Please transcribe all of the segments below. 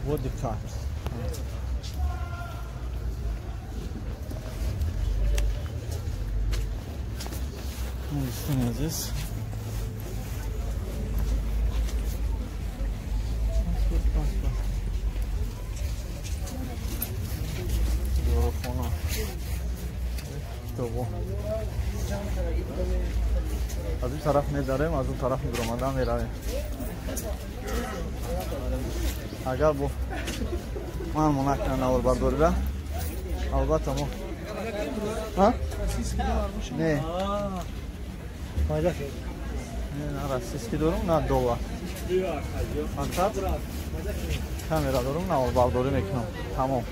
Бо диққат. Дӯстони азиз, дорухона, китобо аз ин тараф медарем, аз он тараф мебиромадан меравем. Агар бо ман монакна наворбардорира, албатта мо не на российский дорум, на доллар, фақат камера дорум, наворбардорӣ мекунам. Тамом.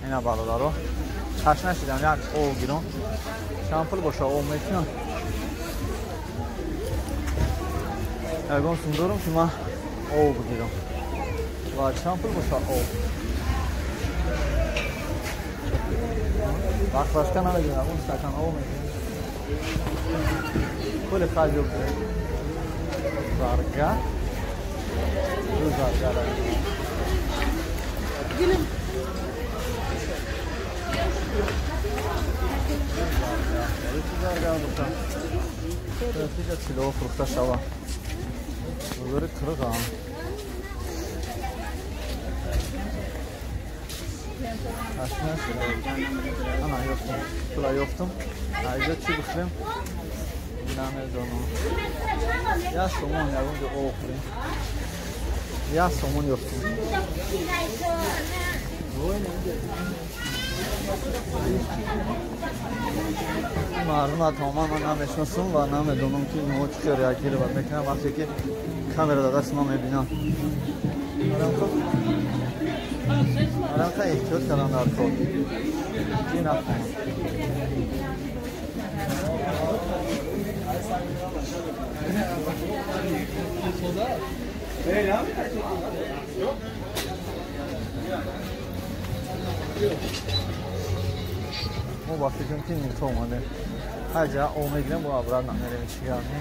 Ина бародаро, ташна шидам, як ов гирам. Чанд пул боша ов мекунам? Ягон сум дорум, ки ман ов бигирам. Ва чанд пул боша ов? Баклажка намегирам, ягон стакан ов мегирам. Пули харҷ зарга, ду зарга. Зарга боша. Тиҷа чило фурӯхта шава. Бозори қирғам. Ташна шудам. Ана ёфтам. Пула ёфтам. Айҷа чӣ бихӯрем? Намедонам. Як сомон ягон ҷо об хӯрем. Як сомон ёфтам. Мардума тамоман ман намешиносам ва намедонам, ки инҳо чӣ хел реагировать мекунанд, вақте ки камера дар дасти ман мебинанд. Арамқа эҳтиёт кардам дар кор, ки нахонам. Мо ба фикрам, ки нито омадем. Ҳар ҷа об мегирем, бо обратно мерем. Чӣ гап не?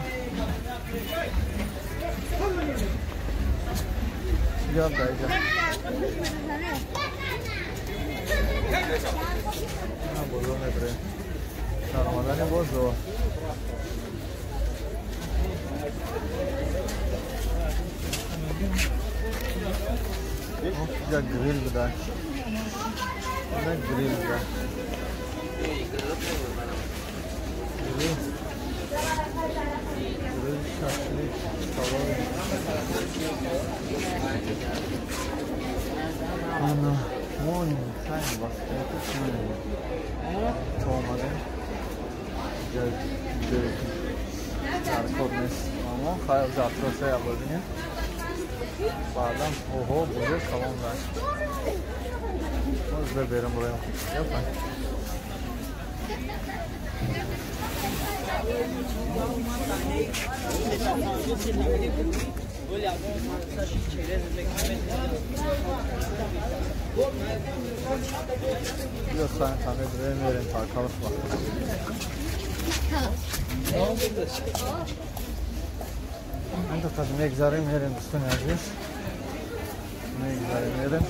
Чӣ гап дар иҷа? Бозор мебирем. Дар омадани бозор. Иҷа грил буда. Иҷа грил буда. Грил. Грил, шашлик, кабоб. Ана, мон, хайм вақт, то омадем. Ҷое дар кор нест. Аммо хайр, завтра я бибинем. Баъдан оҳо, бозор калон дашт. Боз биберем буроем. Ёпа. Биё сайм та медурем, мерем паркалов ба. Антақад мегзарем, мерем, дӯстони азиз. Мегзарем, мерем.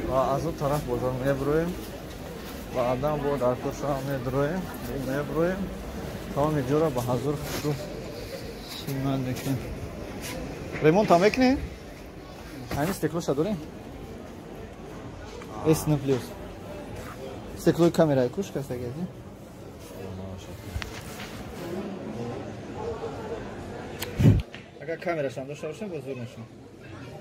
Ва аз он тараф бозор мебуроем. Баъдан бо дар курша медуроем, мебуроем. Тамоми ҷоро ба ҳазур хушрӯ симат мекунем. Ремонт ҳам мекунем? Ҳамин стеклоша дорем? С9 плюс. Стеклои камераи куш кастагази? Агар камерашам дошта бошем, боз зур мешавам.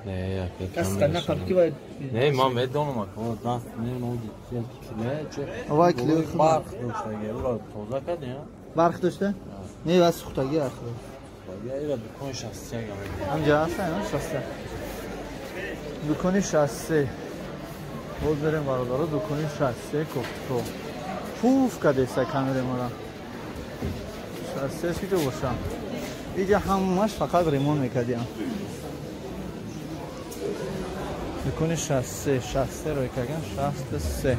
Не, як Каста нақаб ки вай. Не, ман медонам, ака, даст не, ну, не, че. Вай клеи барқ доштаги, ура тоза кардем, а? Барқ дошта? Не, вай сухтаги ахир. Я ира дукони 63 гам. Ҳамҷа ҳаста, 63. Дукони 63. Боз берем, бародаро, дукони 63 кофтко. Пуф кадеса камере мора. 63 ки ҷо боша? Иҷа ҳамаш фақат ремонт мекардиам. Дукони 63, 63 рой кардам, 63.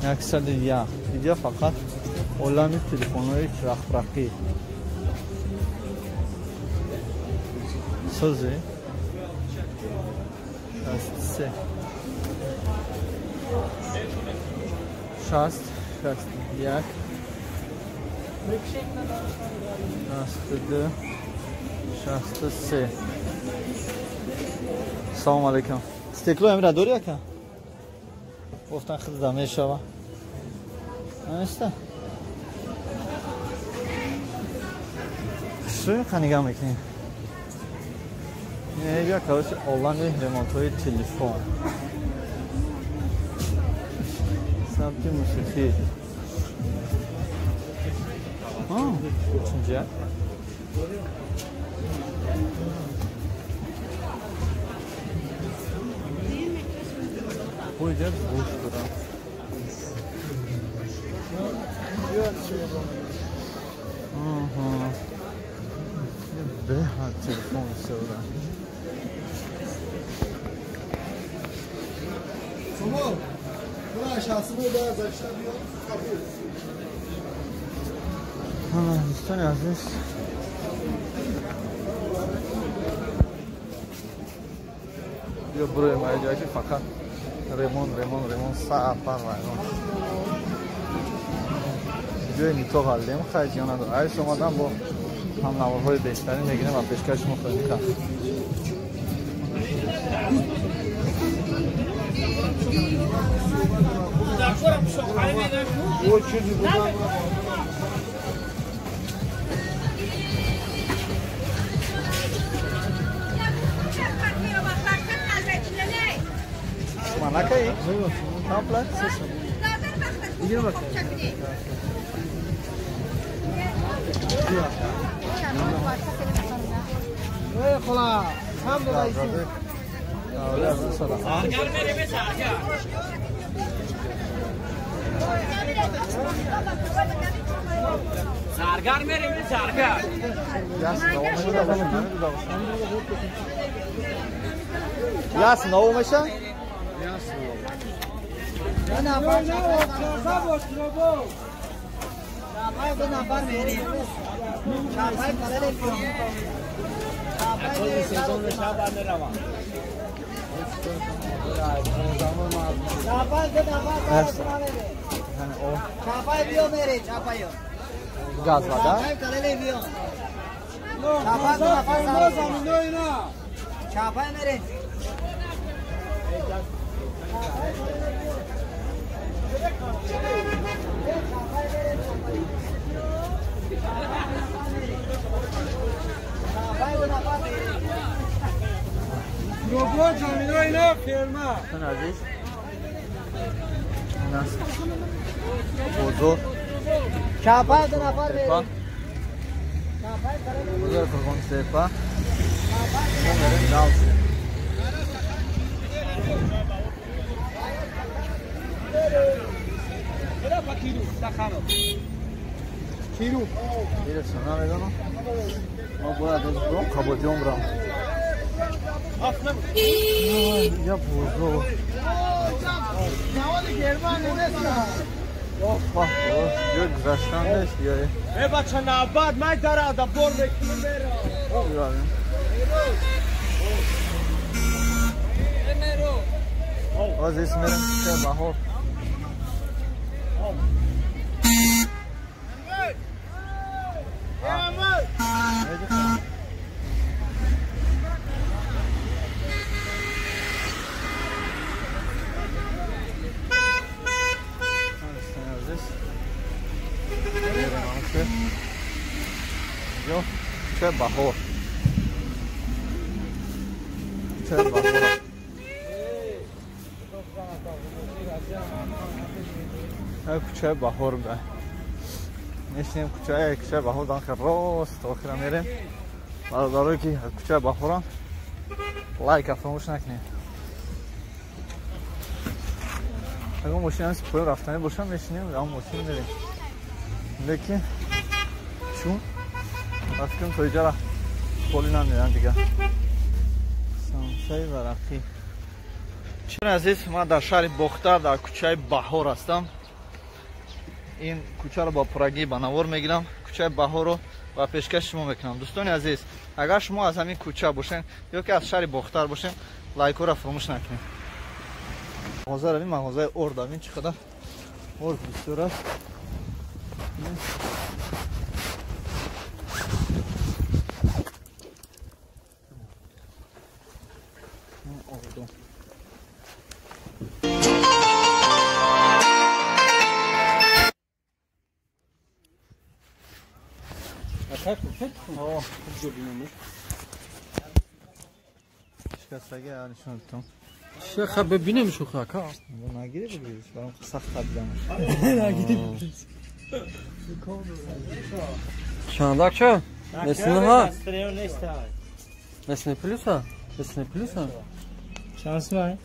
101. Иҷа фақат олами телефонҳои чирақбарқӣ. Сӯзе? 63 60 61 62 63. Салом алейкум. Стекло амира дори ака? Гуфтан хизда мешава. Неста? Шуи қанига мекунем. Ия короче олами ремонтҳои телефон. Самти мусиқӣ. Чунҷа? Буйдер гӯш дорам. Беҳад телефон истифода. Дӯстони азиз, биё буроем аҷои ки фақат ремон ремон ремон саапар раймон. Ҷои нито ғалдем хайҷ ё надор. Айс омадан бо ҳамнаворҳои бештарин мегирем ва пешкаши шумо хоҳем кард. Manakay? Tam plat? Zargar merimi zargar. Яс нов меша? Газ вода? Aziz, бозор бозор Қурғонтепа. Мо мерем дальше. Ираса намедонам. Мо бояд аз бром Қабодиён брам. Я бозор. Ҷой гузаштан нест ё? Э бача навбат май дарада бор мекунем меро. Азиз мерем кӯчаи Баҳор. Кӯчаи Баҳор. Кӯчаи Баҳор. Кӯчаи Баҳор буда. Мешинем кӯчаи Баҳор дан рост охира мерем. Бародарое ки кӯчаи Баҳорам лайка фаромӯш накунед. Агар мошин ҳаст поён рафтанӣ бошам мешинем дар мошин мерем. Лекин чун ба фикрам то иҷара холӣ намерам дигар. Самсаи варақӣ. Чун азиз, ман дар шаҳри Бохтар дар кӯчаи Баҳор ҳастам. Ин кӯчаро бо пуррагӣ ба навор мегирам. Кӯчаи Баҳорро ва пешкаши шумо мекунам. Дӯстони азиз, агар шумо аз ҳамин кӯча бошед ё ки аз шаҳри Бохтар бошед, лайкҳоро фаромӯш накунед. Мағоза равим, мағозаи орд авин, чӣ қадар орд бисёр аст. Орду. Шикастагӣ нишон дитам. Шеха бибинем шуха ка. Нагири бигириш, барам сахт табидамаш. Нагири бигириш. Чандак ча? Несинаха? Несине плюса? Несине плюса? Шанс май?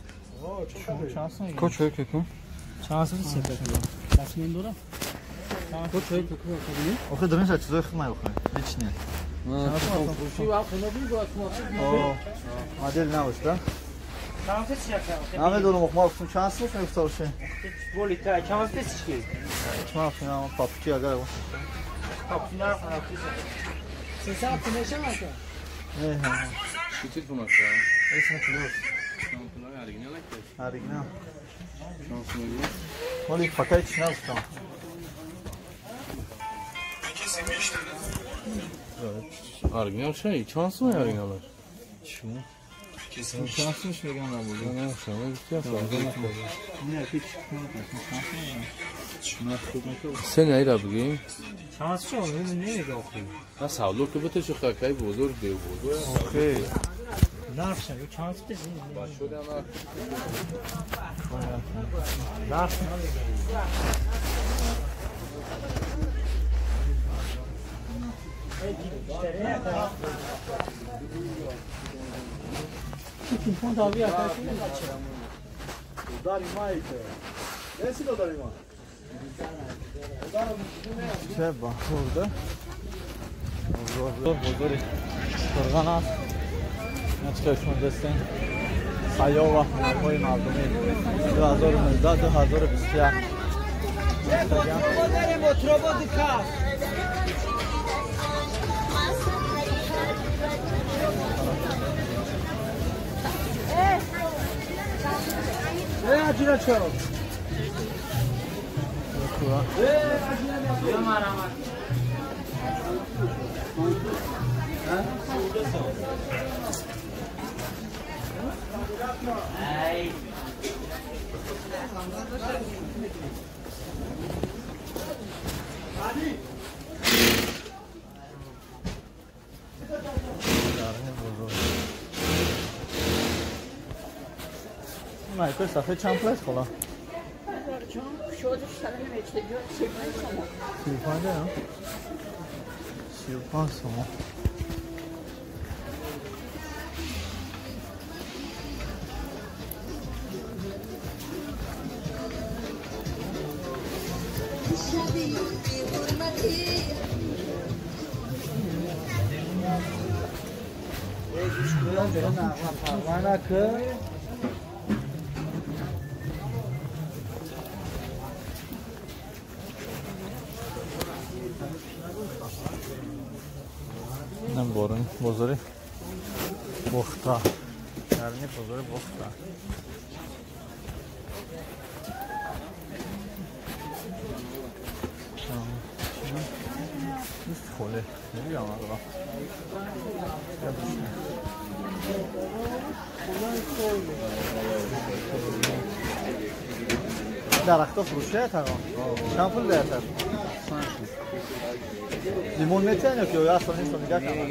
Кочой кекун? Шанс мисепе. Тасмин дора? Кочой кекун? Охе дурин чизои худ май охе. Личне. Модель набош, да? Намедонам, охма гуфтам чанд сум мегуфта боше? Боли та чанд тысячи? Чман финам папки агар. Папки на сесат мешавад? Не, не. Чӣ телефон аст? Эсм плюс. Оригинал? Оригинал. Моли факай чӣ нагуфтам. Оригинал чӣ? Чанд сум оригиналаш? Чӣ? Чанд сумш мегам набуд? Не, шумо гуфтӣ Не, ҳеч. Се наира бигем? Чанд сум? Намегам охи. На савдо ки бите шуха кай бозор дев бозор. Охи. Нарх ша, чанд сум? Бачо да нарх. Нарх. Телефон дави атаки. Удари майке. Неси додари ма? Чه با خورده؟ бозори Қурғон аст. Начка шумо дастен. Саё ва ҳунарҳои мардумӣ 2019-2021. Майкои сафед чанд пул аст хола? 35 сомон. 35 сомон. Бозори Бохта. Дарни бозори Бохта. Нест холе. Намегам ага. Дарахто фурӯшият ага. Чанд пул даятад? Лимон метиҳанд ё ки ё асло нест нигаҳ кардам?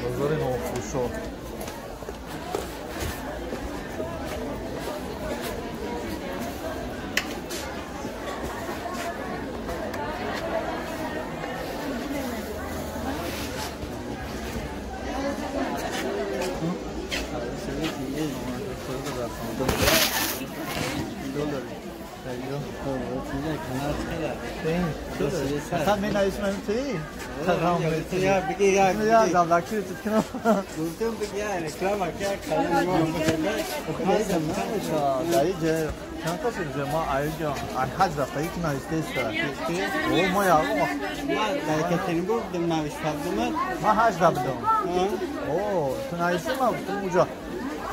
Бозори нохушо. اصلا من اسمم تی تمام یا بگی یا یا زبلاکی تو کنم گفتم بگی یا رکلام که کلام ما دایجه چند تا چیز ما ایجا حج رفته یک نایسته است او ما یا ما در کترینبورگ دم نوشته ما حج رفتم او تو نایسته ما گفتم اونجا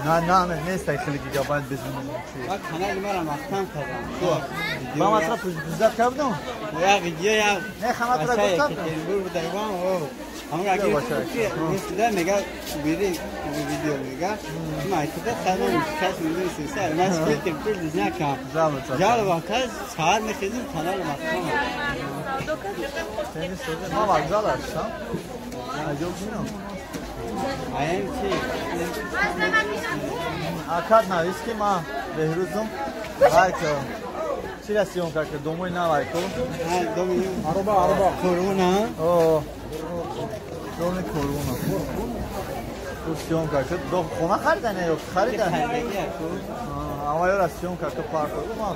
نه نه نیست خیلی گیگابایت بزنیم چی ما کانال ما را مختم کردم ما مثلا پوزدت کردم یا ویدیو یا نه خمت را گفتم کترینبورگ دربان او همون اگه نیست میگه بیری ویدیو میگه ما ایتده خدام کس میدونی سر من فیلتر پول دیزنه کم جال وقت سهار میخیزیم کانال مختم ما وگزال هستم عجب اینو ایم چی акад навис ки ман беҳрӯзум лайк чӣ ра съёмка ки домои навайку ароба ароба корона о доми корона ту съёмка ки хона харидан ё харидан ама ёра съёмка ки парк ман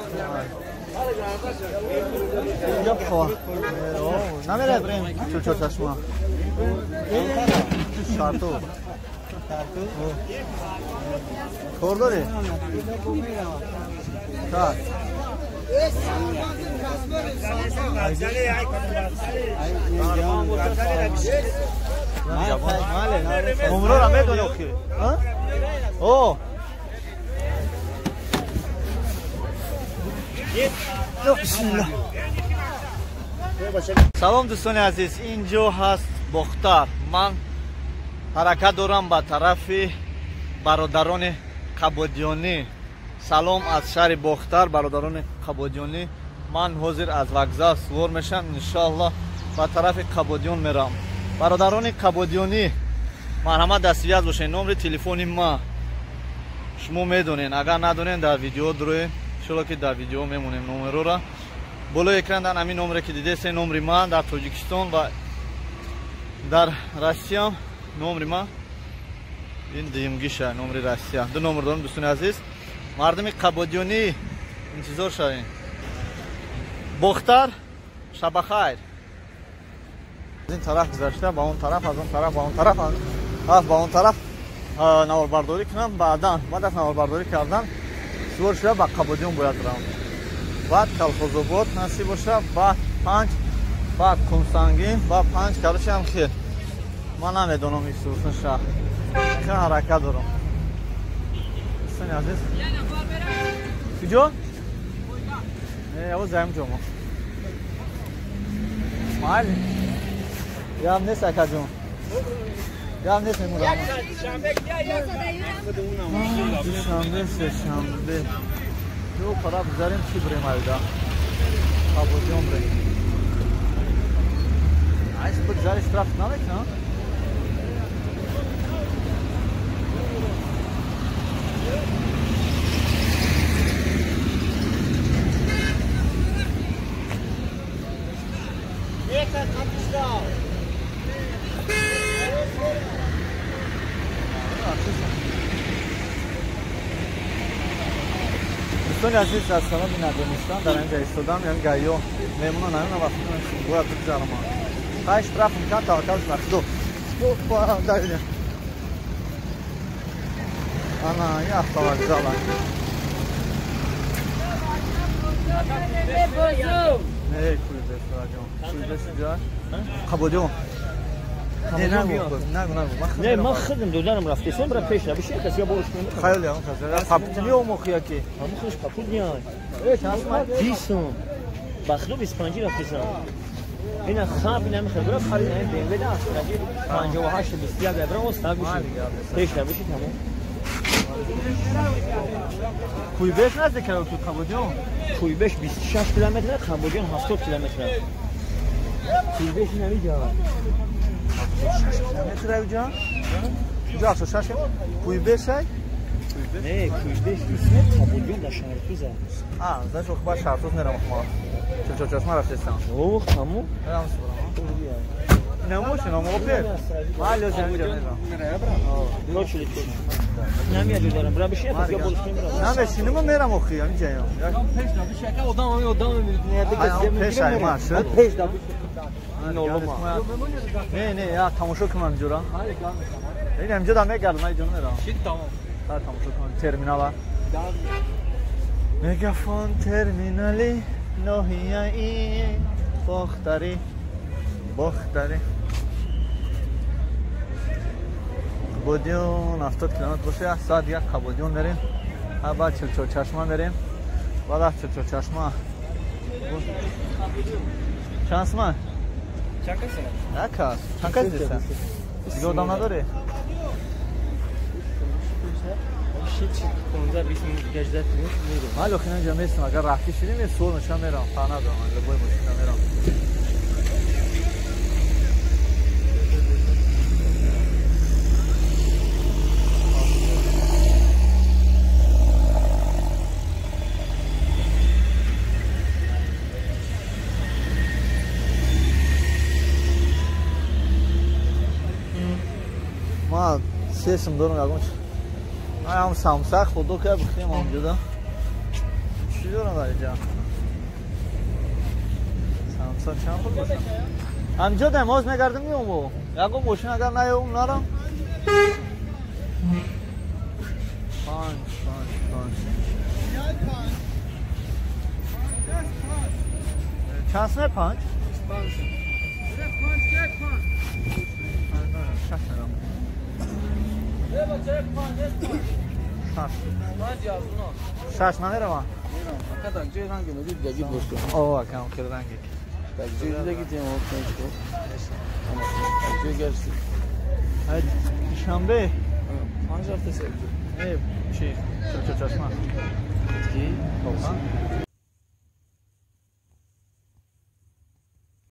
инҷо хо намерай брем чорчашма шарту кор дорӣ? Так. Номрора медонӣ охир? О! Бисмиллаҳ. Салом дӯстони азиз, инҷо ҳаст Бохтар. Ман ҳаракат дорам ба тарафи бародарони Қабодиёнӣ. Салом аз шаҳри Бохтар, бародарони Қабодиёнӣ. Ман ҳозир аз вокзал сувор мешам, иншоаллоҳ ба тарафи Қабодиён мерам. Бародарони Қабодиёнӣ, марҳамат дастивяз бошед. Номри телефони ма шумо медонед, агар надонед дар видео дуроед, иншоаллоҳ ки дар видео мемонем номерора. Болои экран дар ҳамин номре ки дидед, номри ман дар Тоҷикистон ва дар Россия номри ман ин дуюмгиша номри Россия. Ду номер дорам дӯстони азиз. Мардуми Қабодиёнӣ интизор шавед. Бохтар, шабахайр. Аз ин тараф гузашта ба он тараф, аз он тараф ба он тараф, аз ба он тараф наворбардорӣ кунам. Баъдан баъд аз наворбардорӣ кардан сувор шуда ба Қабодиён бояд равам. Баъд Колхозобод насиб боша, баъд панҷ, баъд Кумсангин, баъд панҷ. Короче ҳам хел ман намедонам исусан шаҳр. Хел ҳаракат дорам. Дӯстони азиз, куҷо? Не, явоз заем ҷо мо. Майли. Ям нест акаҷон. Ям нест мемурам. Душанбе, сешанбе. Ду пара бизарем чӣ бирем айда? Қабодиён бирем. Айс бигзари штраф намекунам? Дӯстони азиз, аз сабаби надонистан дар инҷа истодам, яъне гаё мемона намемонам ва фикр мекунам бояд бигзарам. Хай штраф мекунам, таваккал ба Худо. Опа, давидем. Ана, ин автовокзала. Не, кулибес, раҷон. Кулибес ҷа? Қабодиён. Не, нагу, нагу, нагу. Не, ман худам додарам рафтесем, бра пеш набиши, каси я борш кунам. Хаёли ҳам каси. Папутни омохи яки. Ҳамон худаш папут ниай. Э, чанд сум? 20 сум. Ба худо 25 рафтесам. Ина хаб ина мехӯрад, хари ин BMW да астраги 58 21 евро оста биши. Пеш набиши тамом. Куйбеш наздик тут Қабодиён? Куйбеш 26 километр, Қабодиён 70 километр. Куйбеш намиҷа. 76 километр авҷа? Ҷо 76 Куйбеш ай? Не, Куйбеш исме Қабодиён дар Шаҳртуза. А, значит, ба Шаҳртуз мерам мо. Чорчашма рафтестам. Ох, тамом. Мерам субрам. Намошин, омопер. Малё ҷамиҷа мерам. Точно. Намеҷа дорам. Бра биши, я болш мерам. Намешинем, мерам охи, ҳамиҷаям. Пеш набиши, ака одам ҳами одам мемирад. Пеш ай ма шуд. Пеш набиши. Не, не, я тамошо кунам ҷура. Ин ҳамиҷа да мегардам, ай ҷон мерам. Шид тамом. Та тамошо кунам терминала. Мегафон терминали ноҳияи Бохтарӣ. Бохтарӣ. Қабодиён 70 километр боша, як соат як Қабодиён мерем. Баъд Чилчорчашма мерем. Баъд аз Чилчорчашма. Чанд суман? Чанд кас? Як кас. Чанд кас диса? Дига одам надорӣ? 15 20 минут гаждат мерем. Ман охир инҷа местам, агар рафтӣ шудем, я суол мешам мерам, фарқ надорам, любой мошина мерам. Ман се сум дорам ягон ам самса худо ка бихем онҷода. Чӣ дорам дар инҷа? Самса чанд пул бошам? Ҳамҷо дам оз мегардам меом. Ягон мошин агар наём нарам. 5 5 5. Чанд сум 5? 5. 5 6 шаш намеравам? О, акам хеле ранги. Душанбе? Не, чи? Чорчашма.